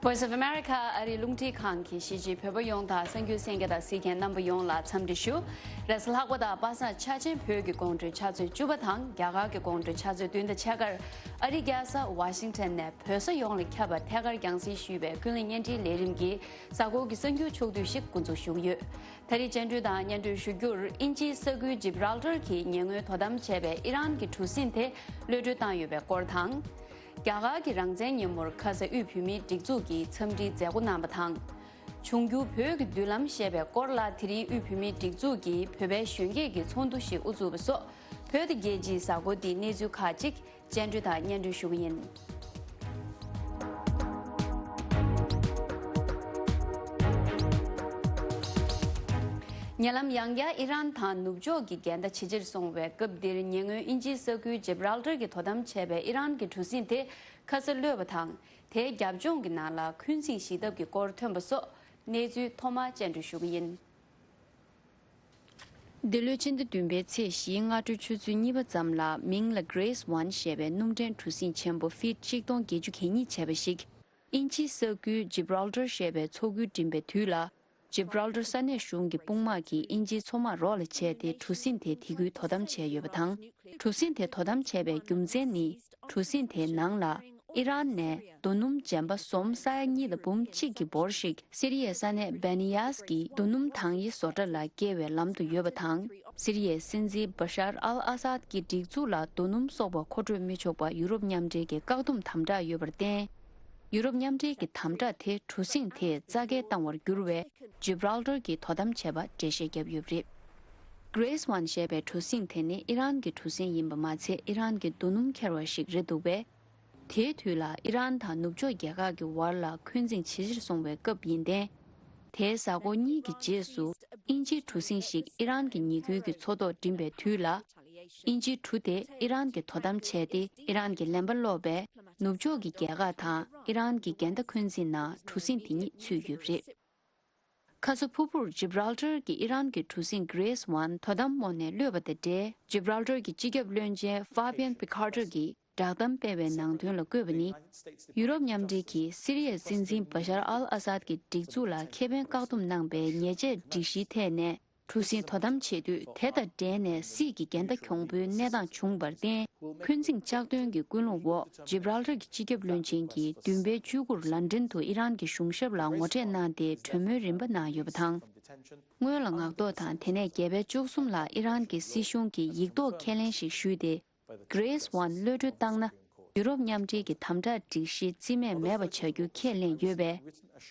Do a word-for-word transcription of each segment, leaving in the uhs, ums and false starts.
Voice of America ཨ་རིའི་རླུང་འཕྲིན་ཁང་གི་གཞིས་བྱེས་བོད་པ་ཡོངས་དང་གསར་འགྱུར་གསན་མཁན་དང་གཟིགས་མཁན་རྣམ་པ་ཡོངས་ལ་འཚམས་འདྲི་ཞུ། རེས་གཟའ་ལྷག་པ་དང་པ་སངས་འཆར་ཅན་བོད་ཀྱི་དགོང་དྲོའི་ཆུ་ཚོད་བཅུ་པ་དང་རྒྱ་གར་གྱི་དགོང་དྲོའི་ཆུ་ཚོད་བདུན་དང་ཕྱེད་ཀར་ཨ་རིའི་རྒྱལ་ས་ཝ་ཤིང་ཊོན་ནས་བོད་ས་ཡོངས་ལ་ཁྱབ་པ་ཐད་ཀར་རྒྱང་སྲིང་ཞུས་པའི་ཀུན་གླེང་བརྙན་འཕྲིན་ལས་རིམ་གྱི་གཟའ་འཁོར་གྱི་གསར་འགྱུར་ཕྱོགས་བསྡུས་ཤིག་འགོ་འཛུགས་ཞུ་གི་ཡོད། ད་རེས་མཇལ་འཕྲད་དང་སྙན་སྒྲོན་ཞུ་རྒྱུར། དབྱིན་ཇིའི་ས་ཁུལ་ཇིབ་རལ་ཊར་གྱི་ཉེ་སྔོན་དོ་དམ་བྱས་པའི་ཨི་རན་གྱི་གྲུ་གཟིངས་དེ་གློད་གྲོལ་བཏང་ཡོད་པའི་སྐོར་དང་། རྒྱ་གར་གྱི་རང་བཙན་ཉིན་མོར་ཁ་ས་དབུས་བོད་མིའི་སྒྲིག་འཛུགས་ཀྱིས་འཚམས་འདྲིའི་མཛད་སྒོ་གནང་བ་དང་། འབྱུང་འགྱུར་བོད་ཀྱི་མདུན་ལམ་ཞེས་པའི་སྐོར་ལ་དེ་རིང་དབུས་བོད་མིའི་སྒྲིག་འཛུགས་ཀྱིས་བོད་པའི་གཞོན་སྐྱེས་ཀྱི་ཚོགས་འདུ་ཞིག་དབུ་བཙུགས་པ་སོགས་བོད་དང་རྒྱལ་སྤྱིའི་གཟའ་འཁོར་འདིའི་གནས་ཚུལ་ཁག་ཅིག་མཇལ་འཕྲད་དང་སྙན་སྒྲོན་ཞུ་གི་ཡིན། ཉེ་ལམ་ཡང་བསྐྱར་ཨི་རན་དང་ནུབ་ཕྱོགས་ཀྱི་འགལ་ཟླ་ཇེ་ཆེར་སོང་བའི་སྐབས་འདིར་ཉེ་སྔོན་དབྱིན་ཇིའི་ས་ཁུལ་ཇིབ་རལ་ཊར་གྱི་དོ་དམ་བྱས་པའི་ཨི་རན་གྱི་གྲུ་གཟིངས་དེ་ཁ་ས་གློད་པ་དང་། དེའི་རྒྱབ་ལྗོངས་ཀྱི་ནང་ལ་འཁོན་འཛིང་ཞི་ཐབས་ཀྱི་སྐོར་ཐོན་པ་སོགས་གནས་ཚུལ་ཐོག་མར་སྙན་སྒྲོན་ཞུ་གི་ཡིན། འདི་ལོའི་ཕྱི་ཟླ་བདུན་པའི་ཚེས་བཞིའི་སྔ་དྲོའི་ཆུ་ཚོད་གཉིས་པ་ཙམ་ལ་མིང་ལ་Grace One ཞེས་པའི་སྣུམ་ཕྲན་གྲུ་གཟིངས་ཆེན་པོ་ཕིཊ་ཆིག་སྟོང་བརྒྱད་ཅུ་གྱ་གཉིས་བྱས་པ་ཞིག་དབྱིན་ཇིའི་ས་ཁུལ་ཇིབ་རལ་ཊར་ཞེས་པའི་མཚོ་ཁུལ་འགྲིམ་པའི་དུས་ལ། ཇིབ་རལ་ཊར་ས་གནས་གཞུང་གི་དཔུང་དམག་གིས་དབྱིན་ཇིའི་མཚོ་དམག་རོགས་ལ་བྱས་ཏེ་གྲུ་གཟིངས་དེ་དེ་ཁུལ་དོ་དམ་བྱས་ཡོད་པ་དང་། གྲུ་གཟིངས་དེ་དོ་དམ་བྱས་པའི་རྒྱུ་མཚན་ནི། གྲུ་གཟིངས་དེའི་ནང་ལ་ཨི་རན་ནས་རྡོ་སྣུམ་འཇམ་པ་ཟོམ་ས་ཡ་གཉིས་དང་འབུམ་གཅིག་གི་འབོར་ཞིག་སི་རི་ཡའི་ས་གནས་བེ་ནི་ཡཱས་ཀྱི་རྡོ་སྣུམ་དང་ཡི་བཟོ་གྲྭ་ལ་སྐྱེལ་བའི་ལམ་དུ་ཡོད་པ་དང་། སི་རི་ཡའི་སྲིད་འཛིན་བ་ཤར་ཨལ་ཨ་སཱད་ཀྱི་སྒྲིག་འཛུགས་ལ་རྡོ་སྣུམ་སོགས་པ་མཁོ་སྤྲོད་མི་ཆོག་པ་ཡུ་རོབ་མཉམ་འབྲེལ་གྱི་བཀག་སྡོམ་དམ་དྲག་ཡོད་པར་བརྟེན། ཡུ་རོབ་མཉམ་འབྲེལ་གྱི་དམ་དྲག་དེ་གྲུ་གཟིངས་དེས་རྩ་འགེངས་བཏང་བར་འགྱུར་བས། ཇིབ་རལ་ཊར་གྱིས་དོ་དམ་བྱས་པ་འགྲེལ་བཤད་བརྒྱབ་ཡོད་པ་རེད། Grace One ཞེས་པའི་གྲུ་གཟིངས་དེ་ནི་ཨི་རན་གྱི་གྲུ་གཟིངས་ཡིན་པ་མ་ཚད་ཨི་རན་གྱི་རྡོ་སྣུམ་འཁྱེར་བ་ཞིག་རེད་འདུག་པས། དེའི་དུས་ལ་ཨི་རན་དང་ནུབ་ཕྱོགས་རྒྱལ་ཁག་གི་བར་ལ་འཁོན་འཛིང་ཇེ་ཆེར་སོང་བའི་སྐབས་ཡིན་ཏེ། དེའི་གཟའ་འཁོར་གཉིས་ཀྱི་རྗེས་སུ་དབྱིན་ཇིའི་གྲུ་གཟིངས་ཤིག་ཨི་རན་གྱི་ཉེ་ཁུལ་གྱི་མཚོ་ཐོག་འགྲིམ་པའི་དུས་ལ། དབྱིན་ཇིའི་གྲུ་དེ་ཨི་རན་གྱིས་དོ་དམ་བྱས་ཏེ་ཨི་རན་གྱི་ལན་པ་སློག་པས་ནུབ་ཕྱོགས་ཀྱི་རྒྱལ་ཁག་དང་ཨི་རན་གྱི་འགལ་ཟླ་འཁོན་འཛིན་ནང་གྲུ་གཟིངས་དེ་ཉིད་ཚུད་ཡོད་པ་རེད། ཁ་ས་ཕུར་བུར་ཇིབ་རལ་ཊར་གྱི་ཨི་རན་གྱི་གྲུ་གཟིངས་Grace One དོ་དམ་འོག་ནས་གློད་པ་དང་འབྲེལ་ཇིབ་རལ་ཊར་གྱི་སྤྱི་ཁྱབ་བློན་ཆེན་Fabien Picardo གྱིས་བསྒྲགས་གཏམ་སྤེལ་བའི་ནང་དོན་ལ་བཀོད་པ་ནི། ཡུ་རོབ་མཉམ་འབྲེལ་གྱིས་སི་རི་ཡའི་སྲིད་འཛིན་བ་ཤར་ཨལ་ཨ་སཱད་ཀྱི་སྒྲིག་འཛུགས་ལ་ཁེ་ཕན་བཀག་སྡོམ་གནང་པའི་ཉེས་ཆད་སྒྲིག་གཞིའི་ཐད་ནས་གྲུ་གཟིངས་དོ་དམ་བྱེད་དུས་དེ་དང་འབྲེལ་ནས་སྲིད་ཀྱི་འགལ་ཟླ་གྱོང་པོའི་གནས་སྟངས་བྱུང་བར་བརྟེན་འཁོན་འཛིང་བཅག་དོན་གྱི་ཀུན་སློང་འོག་ཇིབ་རལ་ཊར་གྱི་སྤྱི་ཁྱབ་བློན་ཆེན་གྱིས་བདུན་པའི་བཅུ་དགུར་ལན་ཀྲན་དུ་ཨི་རན་གྱི་གཞུང་ཞབས་ལ་ངོ་འཕྲད་གནང་སྟེ་གྲོས་མོལ་རིམ་པ་གནང་ཡོད་པ་དང་། སྔོན་ལ་ངག་ཐོག་དང་དེ་ནས་བརྒྱད་པའི་བཅུ་གསུམ་ལ་ཨི་རན་གྱི་སྲིད་གཞུང་གིས་ཡིག་ཐོག་ཁས་ལེན་ཞིག་ཞུས་ཏེ། Grace One གློད་གྲོལ་བཏང་ན། ཡུ་རོབ་མཉམ་འབྲེལ་གྱི་དམ་དྲག་སྒྲིག་གཞི་རྩིས་མེད་མེད་པ་བྱ་རྒྱུ་ཁས་ལེན་ཡོད་པས།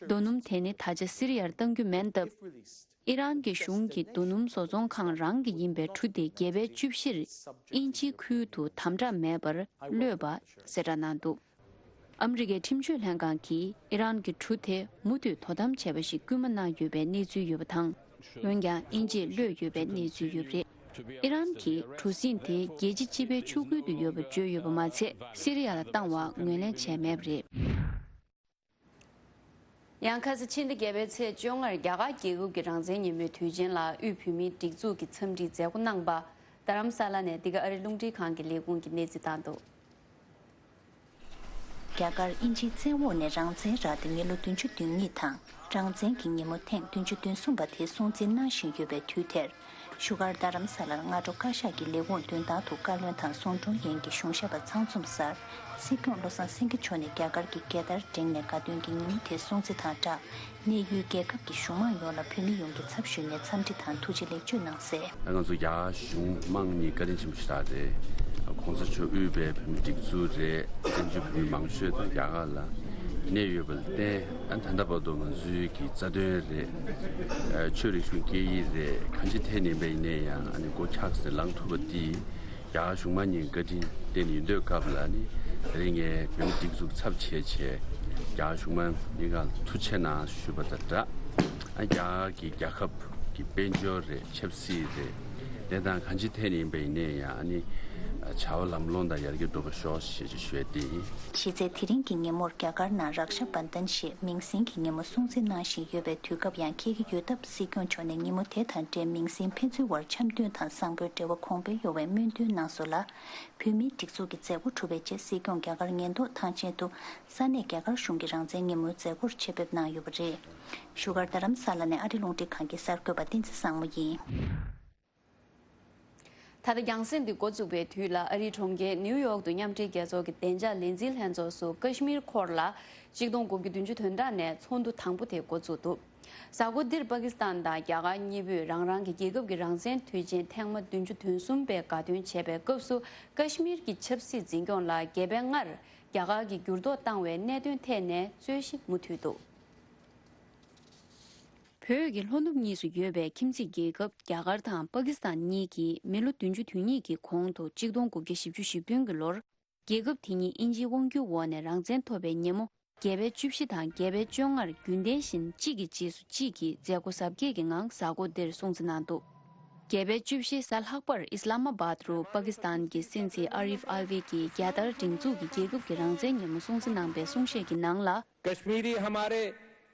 རྡོ་སྣུམ་དེ་ནི་ད་ཆ་སི་རི་ཡར་གཏང་རྒྱུ་མིན་སྟབས། ཨི་རན་གྱི་གཞུང་གིས་རྡོ་སྣུམ་བཟོ་ཚོང་ཁང་རང་གི་ཡིན་པའི་གྲུ་དེ་བརྒྱད་པའི་བཅུ་བཞིར་དབྱིན་ཇིའི་ཁུལ་དུ་དམ་དྲག་མེད་པར་གློད་པ་གསལ་བསྒྲགས་གནང་འདུག་ཨ་མི་རི་ཀའི་ཁྲིམས་སྤྱོད་ལྷན་ཁང་གིས་ཨི་རན་གྱི་གྲུ་དེ་མུ་མཐུད་དོ་དམ་བྱས་པ་ཞིག་སྐུལ་མ་གནང་ཡོད་པའི་གནས་ཚུལ་ཡོད་པ་དང་། འོན་ཀྱང་དབྱིན་ཇིས་གློད་ཡོད་པའི་གནས་ཚུལ་ཡོད་པ་རེད། ཨི་རན་གྱིས་གྲུ་གཟིངས་དེ་རྒྱལ་སྤྱི་སྤྱི་པའི་ཆུ་ཁུལ་དུ་ཡོད་པ་བརྗོད་ཡོད་པ་མ་ཚད་སི་རི་ཡ་ལ་བཏང་བ་ངོས་ལེན་བྱས་མེད་པ་རེད། ཡང་ཁ་སང་ཕྱི་ཟླ་བརྒྱད་པའི་ཚེས་བཅོ་ལྔར་རྒྱ་གར་རྒྱལ་ཁབ་ཀྱི་རང་བཙན་ཉིན་མོའི་དུས་ཆེན་ལ་དབུས་བོད་མིའི་སྒྲིག་འཛུགས་ཀྱི་འཚམས་འདྲིའི་མཛད་སྒོ་གནང་པ། རྡ་རམ་ས་ལ་ནས་འདི་ག་ཨ་རི་རླུང་འཕྲིན་ཁང་གི་ལས་ཁུངས་ཀྱིས་གནས་ཚུལ་བཏང་འདུག་རྒྱ་གར་དབྱིན་ཇིའི་བཙན་འོག་ནས་རང་བཙན་རག་སྟེ་མི་ལོ་བདུན་ཅུ་དོན་གཉིས་དང་། རང་བཙན་གྱི་ཉིན་མོ་ཐེངས་བདུན་ཅུ་དོན་གསུམ་པ་དེ་སྲུང་བརྩི་གནང་བཞིན་ཡོད་པའི་དུས་དེར། བཞུགས་སྒར་རྡ་རམ་ས་ལར་སྔ་དྲོ་བཀའ་ཤག་གི་ལས་ཁུངས་མདུན་ཐང་དུ་བཀའ་བློན་དང་ཟུང་དྲུང་ཡན་གྱི་གཞུང་ཞབས་པ་ཚང་འཛོམས་སར། སྲིད་སྐྱོང་བློ་བཟང་སེང་གེ་མཆོག་ནས་རྒྱ་གར་གྱི་རྒྱལ་དར་བསྒྲེངས་ནས་དགའ་སྟོན་གྱི་ཉིན་མོ་དེ་སྲུང་བརྩི་དང་སྦྲགས། གནས་ཡུལ་རྒྱལ་ཁབ་ཀྱི་གཞུང་མང་ཡོངས་ལ་བོད་མི་ཡོངས་ཀྱི་ཚབ་ཞུས་ནས་འཚམས་འདྲི་དང་ཐུགས་རྗེ་ལེགས་བརྗོད་གནང་གསལ། ང་ཚོ་རྒྱ་གཞུང་མང་གཉིས་བཀའ་དྲིན་ཆེན་པོ་ཞེ་དྲག་རེད། གོང་ས་མཆོག་དབུས་པའི་བོད་མི་སྒྲིག་འཛུགས་རེད། བཙན་བྱོལ་བོད་མི་མང་ཤོས་ད་རྒྱ་གར་ལ་གནས་ཡོད་པ་ལ་བརྟེན། ཨ་ད་ལྟ་བར་དུ་ང་ཚོའི་གི་རྩ་དོན་རེད། ཆོས་རིག་གཞུང་སྐད་ཡིག་རེད། གང་ཅི་ཐད་ནས་ཡིན་པ་ཡིན་ནའི་ཡང་ཨ་ནི་སྒོ་ཁྱག་སེ་ལངས་ཐུབ་པ་འདི་རྒྱ་གཞུང་མང་གཉིས་བཀའ་དྲིན་བརྟེན་ཡིན་དུས་སྐབས་ལ་ནི་དེ་རིང་ངས་བོད་མི་སྒྲིག་འཛུགས་ཚབ་བྱས་བྱས་རྒྱ་གཞུང་མང་གཉིས་ཀ་ལ་ཐུགས་རྗེ་ཆེ་གནང་ཞུས་པ་དང་སྦྲགས། ཨ་རྒྱ་གི་རྒྱལ་ཁབ་ཀྱི་དཔལ་འབྱོར་རེད། ཆབ་སྲིད་རེད། དེ་དང་གང་ཅི་ཐད་ནས་ཡིན་པ་ཡིན་ནའི་ཡང་ཨ་ནི་ བྱ་བ་ལམ་ལྷོང་དང་ཡར་རྒྱས་འགྲོ་བར་ཤོག་ཞེས་ཞུ་ཡས་དེ་ཡིན། གཞི་རྩའི་དེ་རིང་གི་ཉིན་མོར་རྒྱ་གར་ནང་རཀྵ་བན་དན་ཞེས་མིང་སྲིང་གི་ཉིན་མོ་སྲུང་བརྩི་གནང་བཞིན་ཡོད་པའི་དུས་སྐབས་ཡང་འཁེལ་གྱི་ཡོད་སྟབས། སྲིད་སྐྱོང་མཆོག་ནས་ཉིན་མོ་དེ་དང་འབྲེལ་མིང་སྲིང་ཕན་ཚུན་བར་འཆམ་མཐུན་དང་བཟང་པོའི་འབྲེལ་བ་གོང་འཕེལ་ཡོང་བའི་སྨོན་འདུན་གནང་སོང་ལ། བོད་མིའི་སྒྲིག་འཛུགས་ཀྱི་མཛད་སྒོ་གྲུབ་པའི་རྗེས་སྲིད་སྐྱོང་རྒྱ་གར་ཉེན་རྟོག་ཐང་ཆེན་དུ་ས་གནས་རྒྱ་གར་གཞུང་གི་རང་བཙན་ཉིན་མོའི་མཛད་སྒོར་ཆེད་ཕེབས་གནང་ཡོད་པ་རེད། བཞུགས་སྒར་རྡ་རམ་ས་ལ་ནས་ཨ་རི་རླུང་འཕྲིན་ཁང་གི་གསར་འགོད་པ་བསྟན་འཛིན་བཟང་མོ་ཡིན། ད་ལྟ་རྒྱང་སྲིང་འདི་འགོ་བཙུགས་པའི་དུས་ལ། ཨ་རིའི་གྲོང་ཁྱེར་ནིའུ་ཡོག་ཏུ་མཉམ་འབྲེལ་རྒྱལ་ཚོགས་ཀྱི་བདེ་འཇགས་ལས་འཛིན་ལྷན་ཚོགས་སུ་ཀ་ཤི་མིར་སྐོར་ལ་གཅིག་སྟོང་དགུ་བརྒྱ་བདུན་ཅུ་དོན་གྲངས་ནས་ཚོགས་འདུ་དང་པོ་དེ་འགོ་བཙུགས་འདུག་གཟའ་འཁོར་འདིར་པ་ཀི་སི་ཐན་དང་རྒྱ་གར་གཉིས་པོས་རང་རང་གི་རྒྱལ་ཁབ་ཀྱི་རང་བཙན་དུས་ཆེན་ཐེངས་མ་བདུན་ཅུ་དོན་གསུམ་པའི་དགའ་སྟོན་བྱེད་པའི་སྐབས་སུ། ཀ་ཤི་མིར་གྱི་ཆབ་སྲིད་འཛིན་སྐྱོང་ལ་རྒྱལ་པོས་སྔར་རྒྱ་གར་གྱིས་འགྱུར་ལྡོག་བཏང་བའི་གནད་དོན་ཐད་ནས་རྩོད་གཞི་མུ་མཐུད་འདུག་བོད་ཀྱི་ལྷོ་ནུབ་གཉིས་སུ་ཡོད་པའི་ཁྱིམ་མཚེས་རྒྱལ་ཁབ་རྒྱ་གར་དང་པ་ཀི་སི་ཐན་གཉིས་ཀྱིས་མི་ལོ་བདུན་ཅུ་དོན་གཉིས་ཀྱི་གོང་དུ་གཅིག་སྟོང་དགུ་བརྒྱ་བཞི་བཅུ་ཞེ་བདུན་གྱི་ལོར། རྒྱལ་ཁབ་དེ་གཉིས་དབྱིན་ཇིའི་དབང་སྒྱུར་འོག་ནས་རང་བཙན་ཐོབ་པའི་ཉིན་མོ། རྒྱལ་པོའི་བཅུ་བཞི་དང་རྒྱལ་པོའི་བཅོ་ལྔར་རྒྱུན་ལྡན་བཞིན་གཅིག་གི་རྗེས་སུ་གཅིག་གིས་མཛད་སྒོ་གཟབ་རྒྱས་ཀྱི་ངང་གཟའ་འཁོར་འདིར་སྲུང་བརྩི་གནང་འདུག་རྒྱལ་པོའི་བཅུ་བཞི་གཟའ་ལྷག་པར་ཨི་སི་ལ་མ་བཱད་རུ་པ་ཀི་སི་ཐན་གྱི་སྲིད་འཛིན་ཨ་རིཕ་ཨལ་ཝི་གིས་རྒྱལ་དར་སྒྲེང་འཛུགས་ཀྱིས་རྒྱལ་ཁབ་ཀྱི་རང་བཙན་ཉིན་མོ་སྲུང་བརྩི་གནང་པའི་གསུང་བཤད་ཀྱི་ནང་ལ། کشمیری ہمارے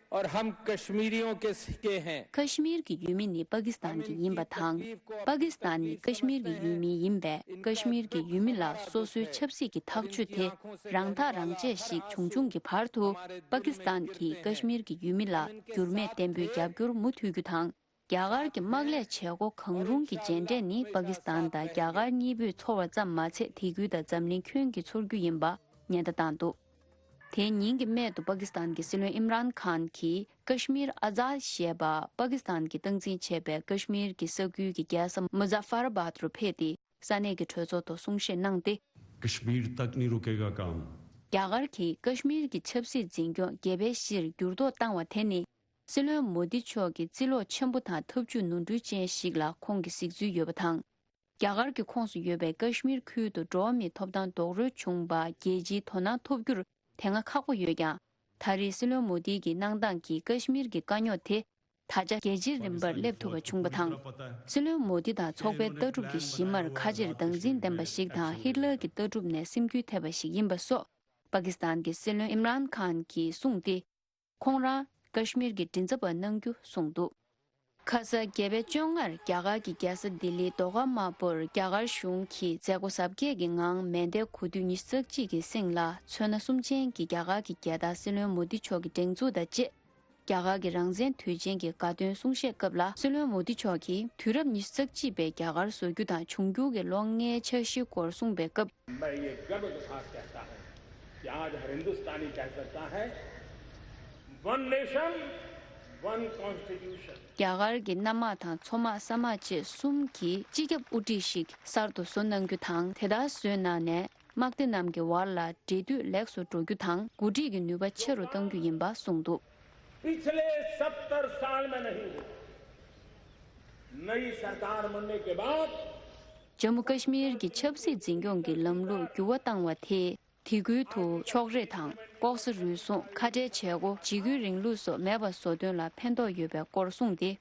اور ہم کشمیریوں کے سکے ہیں۔ ཀ་ཤི་མིར་གྱི་ཡུལ་མི་ནི་པ་ཀི་སི་ཐན་གྱི་ཡིན་པ་དང་། པ་ཀི་སི་ཐན་ནི་ཀ་ཤི་མིར་གྱི་ཡུལ་མི་ཡིན་པས། ཀ་ཤི་མིར་གྱི་ཡུལ་མི་ལ་སོ་སོའི་ཆབ་སྲིད་ཀྱི་ཐག་གཅོད་དེ་རང་ཐག་རང་བཅད་ཞིག་བྱུང་བྱུང་གི་བར་དུ། པ་ཀི་སི་ཐན་གྱིས་ཀ་ཤི་མིར་གྱི་ཡུལ་མི་ལ་འགྱུར་མེད་བརྟན་པོའི་རྒྱབ་སྐྱོར་མུ་མཐུད་རྒྱུ་དང་། རྒྱ་གར་གྱི་དམག་ལས་བྱེད་སྒོ་གང་རུང་གི་མཇལ་འཕྲད་ནི་པ་ཀི་སི་ཐན་དང་རྒྱ་གར་གཉིས་པོས་ཚོར་བ་ཙམ་མ་ཚད། དེ་ཁུལ་དང་འཛམ་གླིང་ཁྱོན་གྱིས་ཚོར་རྒྱུ་ཡིན་པ་ཉེན་བརྡ་བཏང་འདུག་དེའི་ཉིན་གྱི་སྨད་དུ་པ་ཀི་སི་ཐན་གྱི་སྲིད་བློན་ཨིམ་རཱན་ཁཱན་གྱིས་ཀ་ཤི་མིར་ཨ་ཛཱད་ཞེས་པ་པ་ཀི་སི་ཐན་གྱིས་སྟངས་འཛིན་བྱེད་པའི་ཀ་ཤི་མིར་གྱི་ས་ཁུལ་གྱི་རྒྱལ་ས་མུ་ཛ་ཧྥར་ཨ་བཱད་རུ་ཕེབས་ཏེ། ས་གནས་ཀྱི་གྲོས་ཚོགས་ཐོག་གསུང་བཤད་གནང་སྟེ། کشمیر تک نہیں رکے گا کام۔ རྒྱ་གར་གྱིས་ཀ་ཤི་མིར་གྱི་ཆབ་སྲིད་འཛིན་སྐྱོང་རྒྱལ་པོའི་གཞིར་འགྱུར་ལྡོག་བཏང་བ་དེ་ནི། སྲིད་བློན་མོ་དི་མཆོག་གི་རྩིས་ལོག་ཆེན་པོ་དང་ཐབས་ཇུས་ནོར་འཁྲུལ་ཅན་ཞིག་ལ་ཁོང་གིས་གཟིགས་ཚུལ་ཡོད་པ་དང་། རྒྱ་གར་གྱི་ཁོངས་སུ་ཡོད་པའི་ཀ་ཤི་མིར་ཁུལ་དུ་འགྲོ་བ་མིའི་ཐོབ་ཐང་རྡོག་རོལ་བྱུང་བ་རྒྱལ་སྤྱིའི་དོ་སྣང་ཐོབ་རྒྱུར་དེ་སྔ་ཁག་པོ་ཡོད་ཀྱང་། ད་རེས་སྲིད་བློན་མོ་དི་གི་གནང་སྟངས་ཀྱིས་ཀ་ཤི་མིར་གྱི་དཀའ་རྙོག་དེ་ད་ཆ་རྒྱལ་སྤྱིའི་རིམ་པར་སླེབས་ཐུབ་པ་བྱུང་བ་དང་། སྲིད་བློན་མོ་དི་དང་ཚོགས་པའི་ལྟ་གྲུབ་ཀྱི་གཞི་མར་ཁ་ཕྱིར་སྡང་འཛིན་ལྡན་པ་ཞིག་དང་ཧིཊ་ལར་གྱི་ལྟ་གྲུབ་ནས་སེམས་འགུལ་ཐེབས་པ་ཞིག་ཡིན་པ་སོགས་པ་ཀི་སི་ཐན་གྱི་སྲིད་བློན་ཨིམ་རཱན་ཁཱན་གྱིས་གསུངས་ཏེ། ཁོང་རང་ཀ་ཤི་མིར་གྱི་མགྲིན་ཚབ་པ་གནང་རྒྱུ་གསུངས་འདུག་ཁ་ས་བརྒྱད་པའི་བཅོ་ལྔར་རྒྱ་གར་གྱི་རྒྱལ་ས་ལྡི་ལིའི་ཟློས་གར་དམར་པོར་རྒྱ་གར་གཞུང་གིས་མཛད་སྒོ་གཟབ་རྒྱས་ཀྱི་ངང་མེ་མདའི་གོ་དུས་ཉི་ཤུ་རྩ་གཅིག་གི་སྲིང་ལ་མཚོན་ན་གསུམ་ཅན་གྱི་རྒྱ་གར་གྱི་རྒྱལ་དར་སྲིད་བློན་མོ་དི་མཆོག་གི་སྒྲེང་འཛུགས་དང་བཅས། རྒྱ་གར་གྱི་རང་བཙན་དུས་ཆེན་གྱི་དགའ་སྟོན་གསུང་བཤད་སྐབས་ལ་སྲིད་བློན་མོ་དི་མཆོག་གིས་དུས་རབས་ཉི་ཤུ་རྩ་གཅིག་པའི་རྒྱ་གར་བཟོ་རྒྱུ་དང་འབྱུང་འགྱུར་གྱི་ལོ་ལྔའི་འཆར་གཞིའི་སྐོར་གསུངས་པའི་སྐབས། मैं ये गर्व के साथ कहता हूं कि आज हर हिंदुस्तानी कह सकता है, वन नेशन, वन कॉन्स्टिट्यूशन। རྒྱ་གར་གྱི་གནམ་དམག་དང་མཚོ་དམག་ས་དམག་བཅས་གསུམ་གྱི་སྤྱི་ཁྱབ་དབུ་ཁྲིད་ཞིག་གསར་དུ་བཟོ་གནང་རྒྱུ་དང་། དེ་ལྟར་བཟོས་གནང་ནས། དམག་སྡེ་རྣམས་ཀྱི་བར་ལ་འབྲེལ་མཐུད་ལེགས་སུ་འགྲོ་རྒྱུ་དང་། འགོ་ཁྲིད་ཀྱི་ནུས་པ་ཆེ་རུ་གཏང་རྒྱུ་ཡིན་པ་གསུངས་འདུག पिछले सत्तर साल में नहीं हुआ। नई सरकार बनने के बाद ཇམ་མུ་ཀ་ཤི་མིར་གྱི་ཆབ་སྲིད་འཛིན་སྐྱོང་གི་ལམ་ལུགས་འགྱུར་བ་བཏང་བ་དེས། དེ་ཁུལ་དུ་ཕྱོགས་རིས་དང་། ལྐོག་ཟ་རུལ་སུངས། ཁ་བྲལ་བྱེད་སྒོ། འཇིགས་སྐུལ་རིང་ལུགས་སོགས་མེད་པ་བཟོ་དོན་ལ་ཕན་ཐོགས་ཡོད་པའི་སྐོར་གསུངས་ཏེ།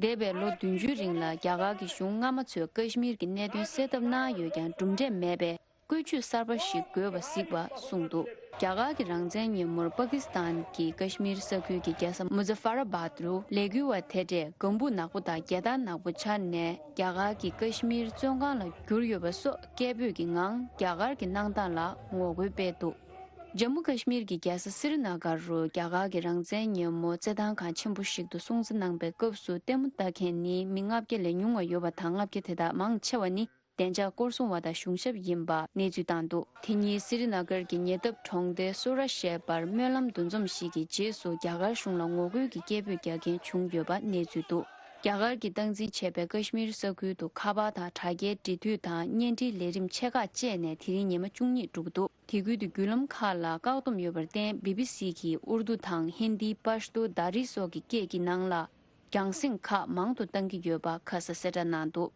འདས་པའི་ལོ་བདུན་ཅུའི་རིང་ལ་རྒྱ་གར་གྱི་གཞུང་སྔ་མ་ཚོས་ཀ་ཤི་མིར་གྱི་གནད་དོན་སེལ་ཐབས་གནང་ཡོད་ཀྱང་། གྲུབ་འབྲས་མེད་པས། བཀོད་ཇུས་གསར་པ་ཞིག་དགོས་པ་གཟིགས་པ་གསུངས་འདུག་རྒྱ་གར་གྱི་རང་བཙན་ཉིན་མོར་པ་ཀི་སི་ཐན་གྱི་ཀ་ཤི་མིར་ས་ཁུལ་གྱི་རྒྱལ་ས་མུ་ཛ་ཧྥར་ཨ་བཱད་རུ་ལས་འགུལ་བ་དེ་འདྲས་ལྒང་བུ་ནག་པོ་དང་རྒྱལ་དར་ནག་པོ་འཕྱར་ནས། རྒྱ་གར་གྱིས་ཀ་ཤི་མིར་བཙོན་ཁང་ལ་བསྒྱུར་ཡོད་པ་སོགས་སྐད་འབོད་ཀྱི་ངང་རྒྱ་གར་གྱི་གནང་སྟངས་ལ་ངོ་རྒོལ་སྤེལ་འདུག་ཇམ་མུ་ཀ་ཤི་མིར་གྱི་རྒྱལ་ས་སི་རི་ན་གར་རུ་རྒྱ་གར་གྱི་རང་བཙན་ཉིན་མོ་རྩེད་ཐང་ཁང་ཆེན་པོ་ཞིག་ཏུ་སྲུང་བརྩི་གནང་པའི་སྐབས་སུ། ལྟད་མོ་ལྟ་མཁན་ནི་མི་ལྔ་བརྒྱ་ལས་ཉུང་བ་ཡོད་པ་དང་། ལྔ་བརྒྱ་དེ་དག་མང་ཆེ་བ་ནི་བདེ་འཇགས་སྐོར་སྲུང་བ་དང་གཞུང་ཞབས་ཡིན་པ་གནས་ཚུལ་བཏང་འདུག་དེ་ཉིན་སི་རི་ན་གར་གྱི་ཉེ་འདབས་གྲོང་སྡེ་སུ་ར་ཞེས་པར་སྨོན་ལམ་འདུ་འཛོམས་ཤིག་གི་རྗེས་སུ་རྒྱ་གར་གཞུང་ལ་ངོ་རྒོལ་གྱི་སྐད་འབོད་རྒྱག་མཁན་བྱུང་ཡོད་པ་གནས་ཚུལ་འདུག་རྒྱ་གར་གྱིས་སྟངས་འཛིན་བྱས་པའི་ཀ་ཤི་མིར་ས་ཁུལ་དུ་ཁ་པར་དང་དྲ་རྒྱའི་འབྲེལ་མཐུད་དང་བརྙན་འཕྲིན་ལས་རིམ་ཆེ་ཁག་བཅས་ནས་དེ་རིང་ཉི་མ་བཅུ་གཉིས་འགྲོ་གི་འདུག་དེ་ཁུལ་དུ་བརྒྱུད་ལམ་ཁག་ལ་བཀག་སྡོམ་ཡོད་པར་བརྟེན། བི་བི་སི་གིས་ཨུར་དུ་དང་ཧིན་དི། པཤ་ཏོ། དར་རི་སོགས་ཀྱི་སྐད་ཀྱི་ནང་ལ་རྒྱང་སྲིང་ཁག་མང་དུ་བཏང་གི་ཡོད་པ་ཁ་ས་གསལ་བསྒྲགས་གནང་འདུག་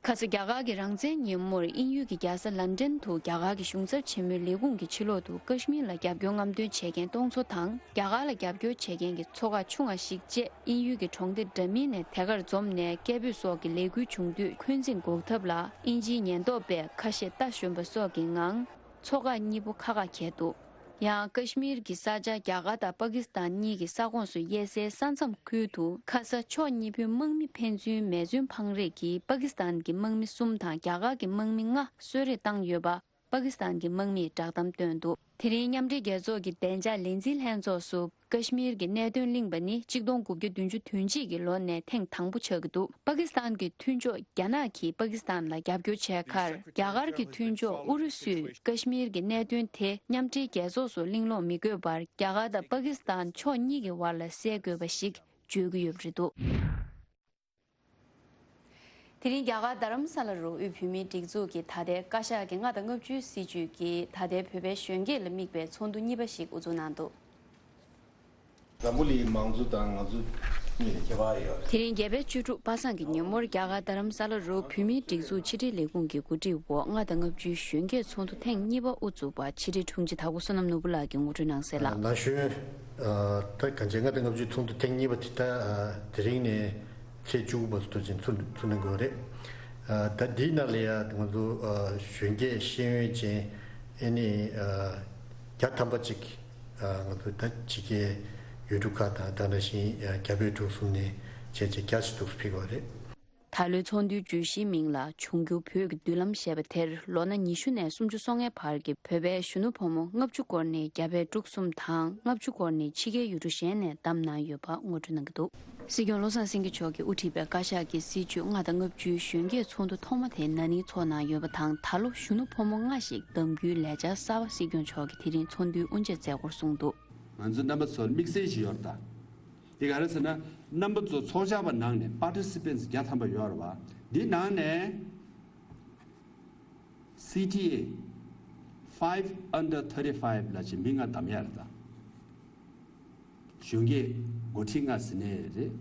ཁ་ས་རྒྱ་གར་གྱི་རང་བཙན་ཉིན་མོར་དབྱིན་ཡུལ་གྱི་རྒྱལ་ས་ལན་ཀྲན་དུ་རྒྱ་གར་གྱི་གཞུང་ཚབ་ཆེན་མོའི་ལས་ཁུངས་ཀྱི་ཕྱི་ལོགས་དུ་ཀ་ཤི་མིར་ལ་རྒྱབ་སྐྱོར་རྔམ་སྟོན་བྱེད་མཁན་སྟོང་ཚོ་དང་། རྒྱ་གར་ལ་རྒྱབ་སྐྱོར་བྱེད་མཁན་གྱི་ཚོགས་ཁག་ཆུང་ང་ཞིག་བཅས་དབྱིན་ཡུལ་གྱི་གྲོང་སྡེ་འདྲ་མིན་ནས་དེ་གར་འཛོམས་ནས་སྐད་འབོད་སོགས་ཀྱི་ལས་འགུལ་བྱུང་དུས་འཁོན་འཛིན་འགོག་ཐབས་ལ་དབྱིན་ཇིའི་ཉེན་རྟོག་པས་ཁ་ཤས་རྟ་ཞོན་པ་སོགས་ཀྱི་ངང་ཚོགས་ཁག་གཉིས་པོ་ཁ་ཁ་གྱེས་འདུག་ཡང་ཀ་ཤི་མིར་གྱི་ས་ཆ་རྒྱ་གར་དང་པ་ཀི་སི་ཐན་གཉིས་ཀྱི་ས་ཁོངས་སུ་དབྱེ་སའི་ས་མཚམས་ཁུལ་དུ་ཁ་ས་ཕྱོགས་གཉིས་པོའི་དམག་མི་ཕན་ཚུན་མེ་མཚོན་འཕང་རེས་ཀྱིས་པ་ཀི་སི་ཐན་གྱི་དམག་མི་གསུམ་དང་རྒྱ་གར་གྱི་དམག་མི་ལྔ་གསོད་རེས་བཏང་ཡོད་པ་པ་ཀི་སི་ཐན་གྱི་དམག་མིས་བསྒྲགས་གཏམ་བཏོན་འདུག་དེ་རིང་མཉམ་འབྲེལ་རྒྱལ་ཚོགས་ཀྱི་བདེ་འཇགས་ལས་འཛིན་ལྷན་ཚོགས་སུ་ཀ་ཤི་མིར་གྱི་གནད་དོན་གླེང་པ་ནི་ཆིག་སྟོང་དགུ་བརྒྱ་བདུན་ཅུ་དོན་གཅིག་གི་ལོ་ནས་ཐེངས་དང་པོ་ཆགས་ཀྱི་འདུག་པ་ཀི་སི་ཐན་གྱི་མཐུན་ཕྱོགས་རྒྱ་ནག་གིས་པ་ཀི་སི་ཐན་ལ་རྒྱབ་སྐྱོར་བྱས་ཁར། རྒྱ་གར་གྱི་མཐུན་ཕྱོགས་ཨུ་རུ་སུས་ཀ་ཤི་མིར་གྱི་གནད་དོན་དེ་མཉམ་འབྲེལ་རྒྱལ་ཚོགས་སུ་གླེང་སློང་མི་དགོས་པར། རྒྱ་གར་དང་པ་ཀི་སི་ཐན་ཕྱོགས་གཉིས་ཀྱི་བར་ལ་སེལ་དགོས་པ་ཞིག་བརྗོད་ཀྱི་ཡོད་པ་རེད་འདུག་དེ་རིང་རྒྱ་གར་རྡ་རམ་ས་ལ་རུ་དབུས་བོད་མིའི་སྒྲིག་འཛུགས་ཀྱི་ད་ལྟའི་བཀའ་ཤག་གི་ལྔ་དང་ལྔ་བཅུའི་སྲིད་བྱུས་ཀྱི་ད་ལྟའི་བོད་པའི་གཞོན་སྐྱེས་ལ་དམིགས་པའི་ཚོགས་འདུ་གཉིས་པ་ཞིག་དབུ་འཛུགས་གནང་འདུག་འཛམ་བུ་གླིང་མང་གཙོ་དང་ང་ཚོ་གཉིས་ལ་ཁྱད་པར་ཡོད་རེད། དེ་རིང་རྒྱལ་བའི་བཅུ་དྲུག་པ་སངས་ཀྱི་ཉིན་མོར་རྒྱ་གར་རྡ་རམ་ས་ལ་རུ་བོད་མིའི་སྒྲིག་འཛུགས་ཕྱི་དྲིལ་ལས་ཁུངས་ཀྱི་གོ་སྒྲིག་འོག་ལྔ་དང་ལྔ་བཅུའི་གཞོན་སྐྱེས་ཚོགས་འདུ་ཐེངས་གཉིས་པ་དབུ་བཙུགས་པ་ཕྱི་དྲིལ་དྲུང་ཆེ་དྭགས་པོ་བསོད་ནམས་ནོར་བུ་ལགས་ཀྱིས་ངོ་སྤྲོད་གནང་གསལ་ལ། ན་གཞོན། ད་གང་ཅི་ལྔ་དང་ལྔ་བཅུའི་ཚོགས་འདུ་ཐེངས་གཉིས་པ་དེ་ད་དེ་རིང་ནས་ཚེས་བཅུ་དགུ་བར་དུ་ཕྱིན་ཚུགས་ཚུགས་གནང་དགོས་རེད། ད་འདིའི་ནང་ལ་ཡང་ང་ཚོ་གཞོན་སྐྱེས་ཤེས་ཡོན་ཅན་ཨེ་ནི་བརྒྱ་ཐམ་པ་གཅིག་ང་ཚོ་ད་ཕྱི་རྒྱལ་ཡུལ་གྲུ་ཁག་དང་ད་ནང་བཞིན་རྒྱ་བལ་འབྲུག་གསུམ་ནས་བྱས་རྗེས་བརྒྱ་ཞིག་འདུག་སེ་ཕེབས་པ་རེད། ད་ལོའི་ཚོགས་འདུའི་བརྗོད་གཞིའི་མིང་ལ་འབྱུང་འགྱུར་བོད་ཀྱི་མདུན་ལམ་ཞེས་པ་དེར་ལོ་ན་ཉི་ཤུ་ནས་སུམ་ཅུ་སོ་ལྔའི་བར་གྱི་བོད་པའི་གཞོན་ནུ་ཕོ་མོ་ལྔ་བཅུ་སྐོར་ནས་རྒྱ་བལ་འབྲུག་གསུམ་དང་ལྔ་བཅུ་སྐོར་ནས་ཕྱི་རྒྱལ་ཡུལ་གྲུ་གཞན་ནས་བདམས་གནང་ཡོད་པ་ངོ་སྤྲོད་གནང་གི་འདུག་སྲིད་སྐྱོང་བློ་བཟང་སེང་གེ་མཆོག་གིས་དབུ་ཁྲིད་པའི་བཀའ་ཤག་གི་སྲིད་བྱུས་ལྔ་དང་ལྔ་བཅུའི་གཞོན་སྐྱེས་ཚོགས་འདུ་ཐོག་མ་དེ་ན་ནིང་འཚོགས་གནང་ཡོད་པ་དང་། ད་ལོ་གཞོན་ནུ་ཕོ་མོ་ལྔ་ཞིག་བདམས་རྒྱུའི་ལས་འཆར་གསར་པ་སྲིད་སྐྱོང་མཆོག་གིས་དེ་རིང་ཚོགས་འདུའི་དབུ་འབྱེད་མཛད་སྒོར་གསུངས་འདུག་ང་ཚོ་རྣམ་པ་ཚོར་དམིགས་བསལ་ཞིག་ཡོད་རེད་ད། དེ་ག་རེ་ཟེར་ན། རྣམ་པ་ཚོ་ཚོགས་བཅར་བ་ནང་ནས་participants་བརྒྱ་ཐམ་པ་ཡོད་རེད་བ། འདི་ནང་ནས་C T A, five under thirty-five་ལ་ཅིག་མི་ལྔ་བདམས་ཡ་རེད་ད། གཞོན་སྐྱེས་འགོ་ཁྲིད་ལྔ་ཟེར་ནའི་རེད།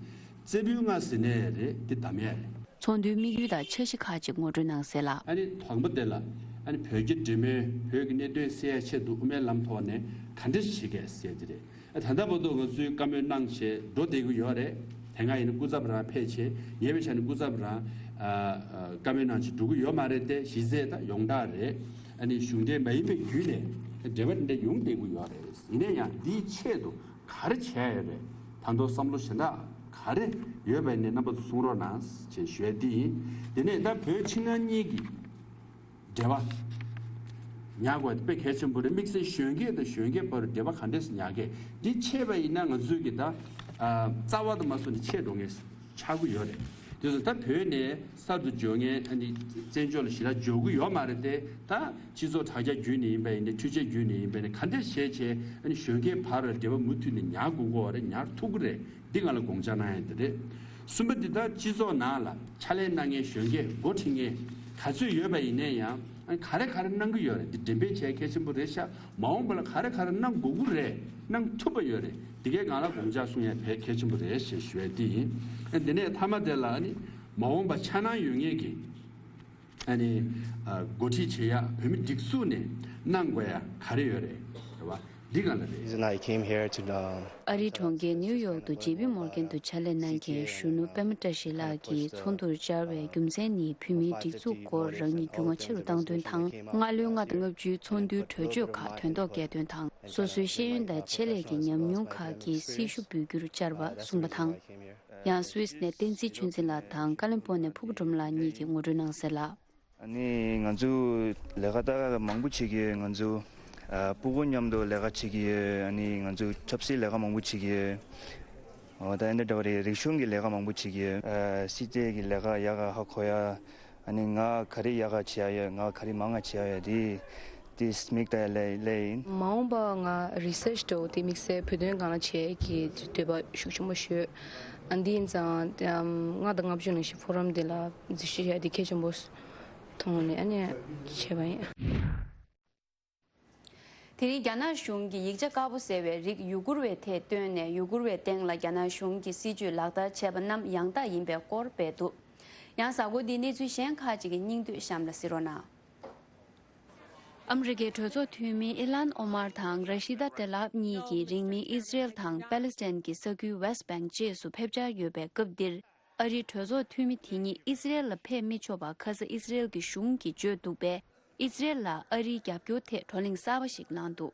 རྩེ་ཕུད་ལྔ་ཟེར་ནའི་རེད། འདི་བདམས་ཡ་རེད། ཚོགས་འདུའི་དམིགས་ཡུལ་དང་འཆར་གཞི་ཁག་ཅིག་ངོ་སྤྲོད་གནང་གསལ་ལ། ཨ་ནི་དང་པོ་དེ་ལ་ཨ་ནི་བོད་ཀྱི་འབྲེལ་མོལ། བོད་ཀྱི་གནད་དོན་སེལ་ཡ་ཆེད་དུ་དབུ་མའི་ལམ་ཐོག་ནས་ག་འདྲ་ཞིག་བྱེད་གས་ཟེར་དེ་རེད། ཨ་ད་ལྟ་བར་དུ་ང་ཚོས་བཀའ་མོལ་གནང་བྱས་འགྲོ་བསྡད་ཀྱི་ཡོད་རེད། དེ་སྔ་ཡིན་ན་སྐུ་ཚབ་རང་ཕེབས་བྱས། ཉེ་བའི་ཆར་ནས་སྐུ་ཚབ་རང་ཨ་ཨ་བཀའ་མོལ་གནང་བྱས་འགྲོ་གི་ཡོད་མ་རེད་དེ། གཞི་རྩའི་ད་ཡོངས་གྲགས་རེད། ཨ་ནི་གཞུང་འབྲེལ་མ་ཡིན་པའི་བརྒྱུད་ནས་འབྲེལ་བ་འདི་འདྲ་ཡོང་བསྡད་ཀྱི་ཡོད་རེད། ཡིན་ན་ཡང་འདིའི་ཆེད་དུ་ག་རེ་བྱས་ཡོད་རེད། ད་དུང་བསམ་བློ་གཞན་དག་ག་རེ་ཡོད་པ་ཡིན་ནའི་རྣམ་པ་ཚོ་གསུང་རོགས་གནང་ཞེས་ཞུ་ཡ་འདི་ཡིན། དེ་ནས་ད་བོད་ཕྱི་ནང་གཉིས་ཀྱི་འབྲེལ་བ་ཉར་དགོས་པ་དེ་དཔེ་གལ་ཆེན་པོ་རེད། དམིགས་བསལ་གཞོན་སྐྱེས་དང་གཞོན་སྐྱེས་བར་འབྲེལ་བ་ག་འདྲས་སེ་ཉར་གས། འདི་ཆད་པ་ཡིན་ན་ང་ཚོས་ཀྱི་ད་ཨ་རྩ་བ་དང་མ་སོང་ནས་ཆད་འགྲོ་ངེས་ཆགས་ཀྱི་ཡོད་རེད། དེ་ཚོ་ད་བོད་ནས་གསར་དུ་འབྱོར་མཁན་ཨ་ནི་བཙན་བྱོལ་ལ་ཞེ་དྲག་འབྱོར་གྱི་ཡོད་མ་རེད་དེ། ད་སྤྱི་ཚོགས་དྲ་རྒྱ་བརྒྱུད་ནས་ཡིན་པ་ཡིན་ནའི་འཕྲུལ་ཆས་བརྒྱུད་ནས་ཡིན་པ་ཡིན་ནའི་ག་འདྲས་བྱས་བྱས་ཨ་ནི་གཞོན་སྐྱེས་བར་ལ་འབྲེལ་བ་མུ་མཐུད་ནས་ཉར་དགོས་ཀྱི་ཡོད་རེད། ཉར་ཐུབ་ཀྱི་རེད། འདི་ང་ལ་དགོངས་འཆར་གནང་ཡ་འདི་རེད། གསུམ་པ་འདི་ད་སྤྱི་ཚོགས་ནང་ལ་ཕྱག་ལས་གནང་མཁན་གཞོན་སྐྱེས་འགོ་ཁྲིད་མཁན་ག་ཚོད་ཡོད་པ་ཡིན་ནའི་ཡང་ཨ་ནི་ག་རེ་ག་རེ་གནང་གི་ཡོད་རེད། འདི་འགྲེམས་སྤེལ་བྱས་གལ་ཆེན་པོ་རེད་ཤག་མ་འོངས་པ་ལ་ག་རེ་ག་རེ་གནང་དགོས་ཀྱི་རེད། གནང་ཐུབ་པ་ཡོད་རེད། འདི་གའི་སྒང་ལ་དགོངས་འཆར་གསུང་ཡ་དཔེ་གལ་ཆེན་པོ་རེད་ཞེས་ཞུ་ཡ་འདི་ཡིན། ཨ་འདི་ནས་མཐའ་མ་དེ་ལ་ཨ་ནི་མ་འོངས་པ་འཆར་སྣང་ཡོད་མཁན་གྱི་ཨ་ནི་ཨ་འགོ་ཁྲིད་བྱེད་ཡ་བོད་མི་སྒྲིག་འཛུགས་ནས་གནང་དགོས་ཡ་ག་རེ་ཡོད་རེད། རེད་བ། འདི་ག་ལ་རེད། Reason I came here to, um, ཨ་རིའི་གྲོང་ཁྱེར་ནིའུ་ཡོག་ཏུ་ཇེ་པི་མོར་གན་དུ་ཕྱག་ལས་གནང་མཁན་གཞོན་ནུ་པད་མ་བཀྲ་ཤིས་ལགས་ཀྱིས་ཚོགས་འདུར་བཅར་བའི་རྒྱུ་མཚན་ནི་བོད་མིའི་སྒྲིག་འཛུགས་སྐོར་རང་ཉིད་རྒྱུས་མངའ་ཆེ་རུ་བཏང་དོན་དང་། སྔ་ལོའི་ལྔ་དང་ལྔ་བཅུའི་ཚོགས་འདུའི་གྲོས་ཆོད་ཁག་དོན་ཐོག་བསྐྱལ་དོན་དང་། སོ་སོའི་ཤེས་ཡོན་དང་ཆེད་ལས་ཀྱི་ཉམས་མྱོང་ཁག་གི་སྲི་ཞུ་འབུལ་རྒྱུར་བཅར་བ་གསུངས་པ་དང་། ཡང་སུད་སི་ནས་བསྟན་འཛིན་ཆོས་འཛིན་ལགས་དང་ཀ་ལིམ་པོང་ནས་ཕུར་བུ་སྒྲོལ་མ་ལགས་གཉིས་ཀྱིས་ངོ་སྤྲོད་གནང་གསལ་ལ། ཨ་ནི་ང་ཚོ་ལས་ཀ་ད་མང་པོ་བྱེད་ཀྱི་ཡོད། ང་ཚོ་ཨ་སྤུ་གུ་མཉམ་དུ་ལས་ཀ་བྱེད་ཀྱི་ཡོད། ཨ་ནི་ང་ཚོ་ཆབ་སྲིད་ལས་ཀ་མང་པོ་བྱེད་ཀྱི་ཡོད། འོ་ད་ཨེ་འདྲ་འདྲ་བ་རེད། རིག་གཞུང་གི་ལས་ཀ་མང་པོ་བྱེད་ཀྱི་ཡོད། ཨ་སྲིད་ཚད་ཀྱི་ལས་ཀ་ཡག་ག་ཧ་གོ་ཡ། ཨ་ནི་ང་ག་རེ་ཡག་ག་བྱེད་ཡ་ཡོད། ང་ག་རེ་མང་ག་བྱེད་ཡ་ཡོད། དེ་དེ་མིག་ལྟ་ཡ་ལས་ལས་ཡིན། མ་འོངས་པ་ང་རི་སར་ཆི་འདྲ་བོ་དེ་དམིགས་བསལ་བོད་དོན་སྒང་ལ་བྱེད་ཀྱི་འདོད་པ་ཤུགས་ཆེན་པོ་ཞིག་ཡོད། ཨ་འདི་ཡིན་ཙང་ལྔ་དང་ལྔ་བཅུ་ནང་བཞིན་ཕོ་རམ་དེ་ལ་འཛུལ་ཞུགས་བྱས་དེ་གལ་ཆེན་པོ་མཐོང་ནས་ཨ་ནི་བྱས་པ་ཡིན། དེ་རིང་རྒྱ་ནག་གཞུང་གིས་ཡིག་ཆ་དཀར་པོ་ཟེར་བའི་རིགས་ཡུ་གུར་བའི་ཐད་བཏོན་ནས་ཡུ་གུར་བའི་སྟེང་ལ་རྒྱ་ནག་གཞུང་གི་སྲིད་བྱུས་ལག་བསྟར་བྱས་པ་རྣམས་ཡང་དག་ཡིན་པའི་སྐོར་སྤེལ་འདུག་ཡང་གཟའ་འཁོར་འདིའི་གནས་ཚུལ་གཞན་ཁག་ཅིག་གི་སྙིང་བསྡུས་གཤམ་ལ་གཟིགས་རོགས་གནང་། ཨ་མི་རི་ཀའི་གྲོས་ཚོགས་འཐུས་མི་ཨི་ལན་ཨོ་མར་དང་ར་ཤི་ད་ཏེ་ལབ་གཉིས་ཀྱིས་རིང་མིན་ཨི་ཟི་རེལ་དང་པ་ལི་སི་ཐན་གྱི་ས་ཁུལ་ཝེ་སི་ཊི་བེང་བཅས་སུ་ཕེབས་འཆར་ཡོད་པའི་སྐབས་འདིར། ཨ་རིའི་གྲོས་ཚོགས་འཐུས་མི་དེ་གཉིས་ཨི་ཟི་རེལ་ལ་ཕེབས་མི་ཆོག་པ་ཁ་ས་ཨི་ཟི་རེལ་གྱི་གཞུང་གིས་བརྗོད་འདུག་པས། ཨི་ཟི་རེལ་ལ་ཨ་རིའི་རྒྱབ་སྐྱོར་ཐད་བགྲོ་གླེང་གསར་པ་ཞིག་གནང་འདུག་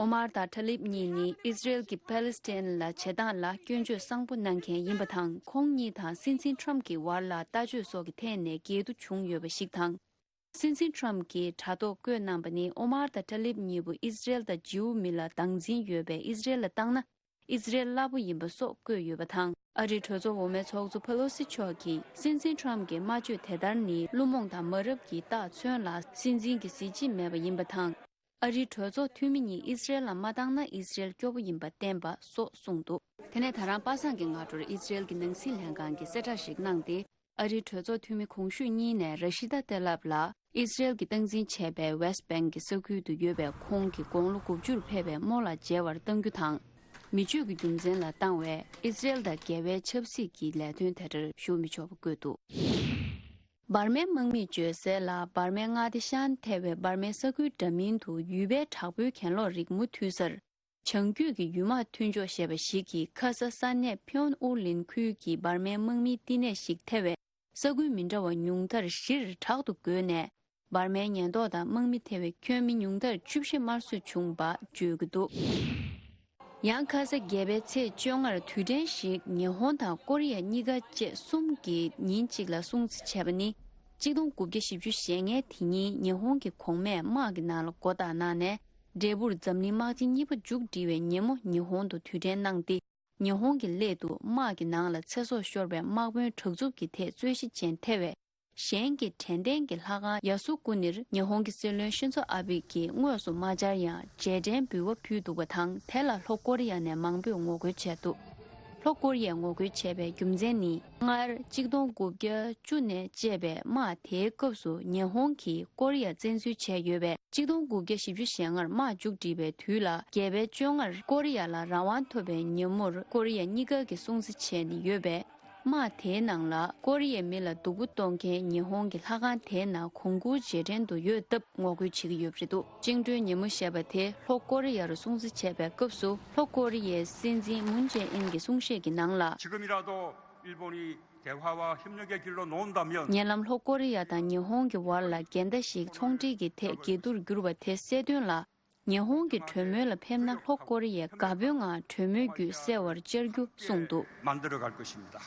ཨོ་མར་དང་ཏཱ་ལིབ་གཉིས་ནི་ཨི་ཟི་རེལ་གྱིས་པ་ལི་སི་ཐན་ལ་བྱེད་སྟངས་ལ་སྐྱོན་བརྗོད་བཟང་པོ་གནང་མཁན་ཡིན་པ་དང་། ཁོང་གཉིས་དང་སྲིད་འཛིན་ཁྲམ་གྱི་བར་ལ་ལྟ་སྤྱོད་སོགས་ཀྱི་ཐད་ནས་འགལ་འདུ་བྱུང་ཡོད་པ་ཞིག་དང་། སྲིད་འཛིན་ཁྲམ་གྱིས་དྲ་ཐོག་བཀོད་གནང་པ་ནི། ཨོ་མར་དང་ཏཱ་ལིབ་གཉིས་པོ་ཨི་ཟི་རེལ་དང་ཇིའུ་མི་ལ་སྡང་འཛིན་ཡོད་པས། ཨི་ཟི་རེལ་ལ་བཏང་ན་ཨི་ཟི་རེལ་སླ་པོ་ཡིན་པ་སོགས་བཀོད་ཡོད་པ་དང་། ཨ་རིའི་གྲོས་ཚོགས་འོག་མའི་ཚོགས་གཙོ་ཕེ་ལོ་སི་མཆོག་གིས། སྲིད་འཛིན་ཁྲམ་གྱི་སྨྲ་བརྗོད་དེ་ལྟར་ནི་བླུན་རྨོངས་དང་མ་རབས་ཀྱི་རྟགས་མཚོན་ལ། སྲིད་འཛིན་གྱི་གཟི་བརྗིད་མེད་པ་ཡིན་པ་དང་། ཨ་རིའི་གྲོས་ཚོགས་འཐུས་མི་གཉིས་ཨི་ཟི་རེལ་ལ་མ་བཏང་ན་ཨི་ཟི་རེལ་སྐྱོ་པོ་ཡིན་པ་བསྟན་པ་སོགས་གསུངས་འདུག་དེ་ནས་ད་རང་པ་སངས་ཀྱི་སྔ་དྲོར་ཨི་ཟི་རེལ་གྱི་ནང་སྲིད་ལྷན་ཁང་གིས་གསལ་བསྒྲགས་ཤིག་གནང་སྟེ། ཨ་རིའི་གྲོས་ཚོགས་འཐུས་མི་གོང་ཞུས་གཉིས་ནས་ར་ཤི་ད་ཏེ་ལབ་ལ་ཨི་ཟི་རེལ་གྱིས་སྟངས་འཛིན་བྱས་པའི་ཝེ་སི་ཊི་བེང་གི་ས་ཁུལ་དུ་ཡོད་པའི་ཁོང་གི་དགུང་ལོ་དགུ་བཅུར་ཕེབས་པའི་རྨོ་ལ་མཇལ་བར་གཏང་རྒྱུ་དང་། མི་སྤྱོད་ཀྱི་རྒྱུ་མཚན་ལ་བཏང་བའི་ཨི་ཟི་རེལ་དང་འགལ་བའི་ཆབ་སྲིད་ཀྱི་ལས་དོན་དེ་ལྟར་ཞུགས་མི་ཆོག་པ་བཀོད་འདུག་འབར་མའི་དམག་མིས་བརྗོད་གསལ་ལ། འབར་མའི་མངའ་སྡེ་ཤན་ཐེ་བའི་འབར་མའི་ས་ཁུལ་འདྲ་མིན་དུ་ཡུལ་པའི་དྲག་པོའི་གྱེན་ལོག་རིགས་མུ་མཐུད་སར། བྱང་རྒྱུད་ཀྱི་ཡུལ་དམག་མཐུན་ཕྱོགས་ཞེས་པ་ཞིག་གིས་ཁ་ས་ས་གནས་ཕིའོན་ཨུ་ལིན་ཁུལ་གྱི་འབར་མའི་དམག་མིའི་བསྟི་གནས་ཤིག་ཐེ་བའི་ས་ཁུལ་མི་འདྲ་བ་ཉུང་མཐར་བཞིར་དྲག་ཏུ་བགོས་ནས། འབར་མའི་ཉེན་རྟོག་དང་དམག་མི་ཐེ་བའི་ཁྱོན་མི་ཉུང་མཐར་བཅུ་བཞི་དམར་གསོད་བྱུང་བ་བརྗོད་ཀྱི་འདུག་ཡང་ཁ་ས་བརྒྱད་པའི་ཚེས་བཅོ་ལྔར་དུས་དྲན་ཞིག་ཉི་ཧོང་དང་ཀོ་རི་ཡ་གཉིས་ཀ་བཅས་གསུམ་གྱིས་ཉིན་གཅིག་ལ་སྲུང་བརྩི་བྱས་པ་ནི། གཅིག་སྟོང་དགུ་བརྒྱ་བཞི་བཅུ་ཞེ་ལྔའི་དེ་ཉིན་ཉི་ཧོང་གི་གོང་མས་དམག་གི་ནང་ལ་མགོ་བཏགས་གནང་ནས། འབྲས་བུར་འཛམ་གླིང་དམག་ཆེན་གཉིས་པ་མཇུག་སྒྲིལ་བའི་ཉིན་མོ་ཉི་ཧོང་དུ་དུས་དྲན་གནང་སྟེ། ཉི་ཧོང་གི་སླད་དུ་དམག་གི་ནང་ལ་ཚེ་སྲོག་ཤོར་བའི་དམག་དཔོན་དྲག་རྩུབ་ཀྱི་ཐད་རྩོད་གཞི་ཅན་ཐེ་བའི་གཞན་གྱི་དྲན་རྟེན་གྱི་ལྷ་ཁང་ཡ་སུ་ཀུ་ནིར་ཉི་ཧོང་གི་སྲིད་བློན་ཤིན་ཛོ་ཨ་བྷེ་ཀྱིས་དངོས་སུ་མ་བཅར་ཡང་རྗེས་དྲན་འབུལ་བ་ཕུལ་འདུག་པ་དང་། དེ་ལ་ལྷོ་ཀོ་རི་ཡ་ནས་མང་པོས་ངོ་རྒོལ་བྱས་འདུག་ལྷོ་ཀོ་རི་ཡས་ངོ་རྒོལ་བྱས་པའི་རྒྱུ་མཚན་ནི། སྔར་གཅིག་སྟོང་དགུ་བརྒྱ་བཅུ་ནས་བཅད་པའི་དམག་དེའི་སྐབས་སུ་ཉི་ཧོང་གིས་ཀོ་རི་ཡ་བཙན་འཛུལ་བྱས་ཡོད་པས། གཅིག་སྟོང་དགུ་བརྒྱ་བཞི་བཅུ་ཞེ་ལྔར་དམག་མཇུག་སྒྲིལ་བའི་དུས་ལ། བརྒྱད་པའི་བཅོ་ལྔར་ཀོ་རི་ཡ་ལ་རང་དབང་ཐོབ་པའི་ཉིན་མོར་ཀོ་རི་ཡ་གཉིས་ཀ་གིས་སྲུང་བརྩི་བྱས་ནས་ཡོད་པས། དམག་དེའི་ནང་ལ་ཀོ་རི་ཡའི་མི་ལ་སྡུག་པོ་གཏོང་མཁན་ཉི་ཧོང་གི་ལྷ་ཁང་དེའི་ནང་གོང་བཀུར་རྗེས་དྲན་དུ་ཡོད་སྟབས་ངོ་རྒོལ་བྱེད་ཀྱི་ཡོད་པ་རེད་འདུག་བཅིངས་འགྲོལ་ཉིན་མོ་ཞེས་པ་དེ་ལྷོ་ཀོ་རི་ཡར་སྲུང་བརྩི་བྱས་པའི་སྐབས་སུ། ལྷོ་ཀོ་རི་ཡའི་སྲིད་འཛིན་མུན་ཇེ་ཨིན་གྱི་གསུང་བཤད་ཀྱི་ནང་ལ། 지금이라도 일본이 대화와 협력의 길로 놓는다면 ཉེ་ལམ་ལྷོ་ཀོ་རི་ཡ་དང་ཉི་ཧོང་གི་བར་ལ་འགལ་ཟླ་ཞིག་ཚོང་འབྲེལ་གྱི་ཐད་འགལ་འདུར་གྱུར་བ་དེ་སེལ་དོན་ལ། ཉི་ཧོང་གི་གྲོས་མོལ་ལ་ཕེབས་ན་ལྷོ་ཀོ་རི་ཡས་དགའ་པོའི་ངང་གྲོས་མོལ་བརྒྱུད་སེལ་བར་བཅར་རྒྱུ་གསུངས་འདུག 만들어 갈 것입니다.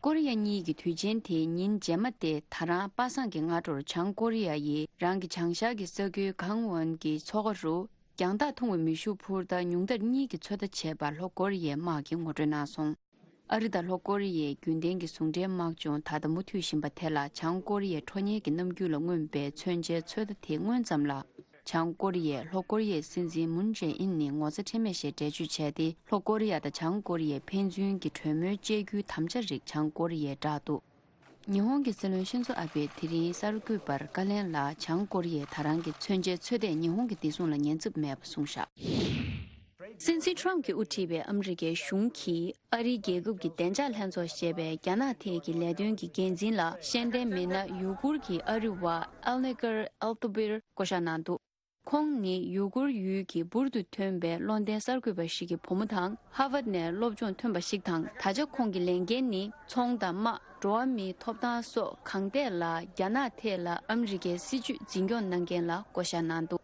ཀོ་རི་ཡ་གཉིས་ཀྱི་དུས་ཆེན་དེ་ཉིན་རྗེས་མ་སྟེ། ད་རང་པ་སངས་ཀྱི་སྔ་དྲོར་བྱང་ཀོ་རི་ཡ་ཡིས་རང་གི་བྱང་ཤར་གྱི་ས་ཁུལ་གྷང་ཝོན་གྱི་མཚོ་ཁ་རུ་རྒྱང་ཐག་ཐུང་བའི་མེ་ཤུགས་འཕུར་མདའ་ཉུང་མཐར་གཉིས་ཀྱི་ཚོད་ལྟ་བྱས་པར་ལྷོ་ཀོ་རི་ཡའི་དམག་གིས་ངོ་སྤྲོད་གནང་སོང་། ཨ་རི་དང་ལྷོ་ཀོ་རི་ཡའི་རྒྱུན་ལྡན་གྱི་ཟུང་འབྲེལ་དམག་སྦྱོང་ད་ལྟ་མུ་མཐུད་བཞིན་པ་དེ་ལ། བྱང་ཀོ་རི་ཡའི་ཁྲོ་གཉེར་གྱི་རྣམ་འགྱུར་ལ་མངོན་པའི་མཚོན་ཆའི་ཚོད་ལྟ་དེ་སྔོན་ཙམ་ལ། བྱང་ཀོ་རི་ཡས་ལྷོ་ཀོ་རི་ཡའི་སྲིད་འཛིན་མུན་ཇེ་ཨིན་ནི་ངོ་ཚ་ཁྲེལ་མེད་ཞེས་འགྲེལ་བརྗོད་བྱས་ཏེ། ལྷོ་ཀོ་རི་ཡ་དང་བྱང་ཀོ་རི་ཡས་ཕན་ཚུན་གྱི་གྲོས་མོལ་བཅད་རྒྱུའི་དམ་བཅའ་རིགས་བྱང་ཀོ་རི་ཡས་བསྒྲགས་འདུག་ཉི་ཧོང་གི་སྲིད་བློན་ཤིན་ཛོ་ཨ་བྷེས་དེ་རིང་གསར་འགོད་པར་བཀའ་ལན་ལ། བྱང་ཀོ་རི་ཡས་ད་རང་གི་མཚོན་ཆའི་ཚོད་ལྟས་ཉི་ཧོང་གི་བདེ་སྲུང་ལ་ཉེན་ཚབས་མེད་པ་གསུངས་བཞག་སྲིད་འཛིན་ཁྲོམ་གྱིས་དབུ་ཁྲིད་པའི་ཨ་མི་རི་ཀའི་གཞུང་གིས་ཨ་རིའི་རྒྱལ་ཁབ་ཀྱི་བདེ་འཇགས་ལྷན་ཚོགས་ཞེས་པའི་རྒྱ་ནག་ཐད་ཀྱི་ལས་དོན་གྱི་འགན་འཛིན་ལ་ཤེས་ལྡན་མི་སྣ་ཡུ་གུར་གྱི་ཨ་རི་བ་ཨལ་ནེ་ཀར་ཨལ་ཏུ་བིར་བསྐོ་བཞག་གནང་འདུག་ཁོང་ནི་ཡུ་གུར་ཡུལ་གྱི་འབུར་དུ་ཐོན་པའི་བློ་ལྡན་གསར་འགོད་པ་ཞིག་གི་བུ་མོ་དང་། ཧར་ཝརཌ་ནས་སློབ་སྦྱོང་ཐོན་པ་ཞིག་དང་། ད་ཆ་ཁོང་གི་ལས་འགན་ནི་ཚོང་དང་དམག་འགྲོ་བ་མིའི་ཐོབ་ཐང་སོགས་གང་ཐད་ལ་རྒྱ་ནག་ཐད་ལ་ཨ་མི་རི་ཀའི་སྲིད་བྱུས་འཛིན་སྐྱོང་གནང་མཁན་ལ་བསྐོ་བཞག་གནང་འདུག་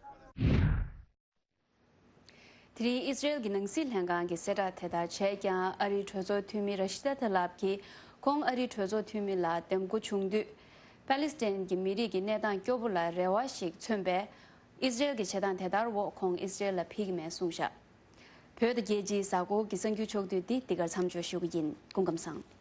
དེ་རིང་ཨི་སི་རེལ་གྱི་ནང་སྲིད་ལྷན་ཁང་གིས་གསལ་བསྒྲགས་དེ་ལྟར་བྱས་ཀྱང་། ཨ་རིའི་གྲོས་ཚོགས་འཐུས་མི་ར་ཤི་ད་ཐ་ལབ་ཀྱིས་ཁོང་ཨ་རིའི་གྲོས་ཚོགས་འཐུས་མི་ལ་འདེམས་བསྐོ་བྱུང་དུས། པ་ལི་སི་ཐན་གྱི་མི་རིགས་ཀྱི་གནས་སྟངས་སྐྱོ་པོ་ལ་རེ་བ་ཞིག་མཚོན་པས། ཨི་སི་རེལ་གྱི་བྱེད་སྟངས་དེ་ལྟར་འོག་ཁོང་ཨི་སི་རེལ་ལ་ཕེབས་ཀྱི་མེད་གསུངས་བཞག་བོད་དང་རྒྱལ་སྤྱིའི་གཟའ་འཁོར་གྱི་གསར་འགྱུར་ཕྱོགས་བསྡུས་འདི་འདི་གར་མཚམས་འཇོག་ཞུ་གི་ཡིན། སྐུ་ཁམས་བཟང་།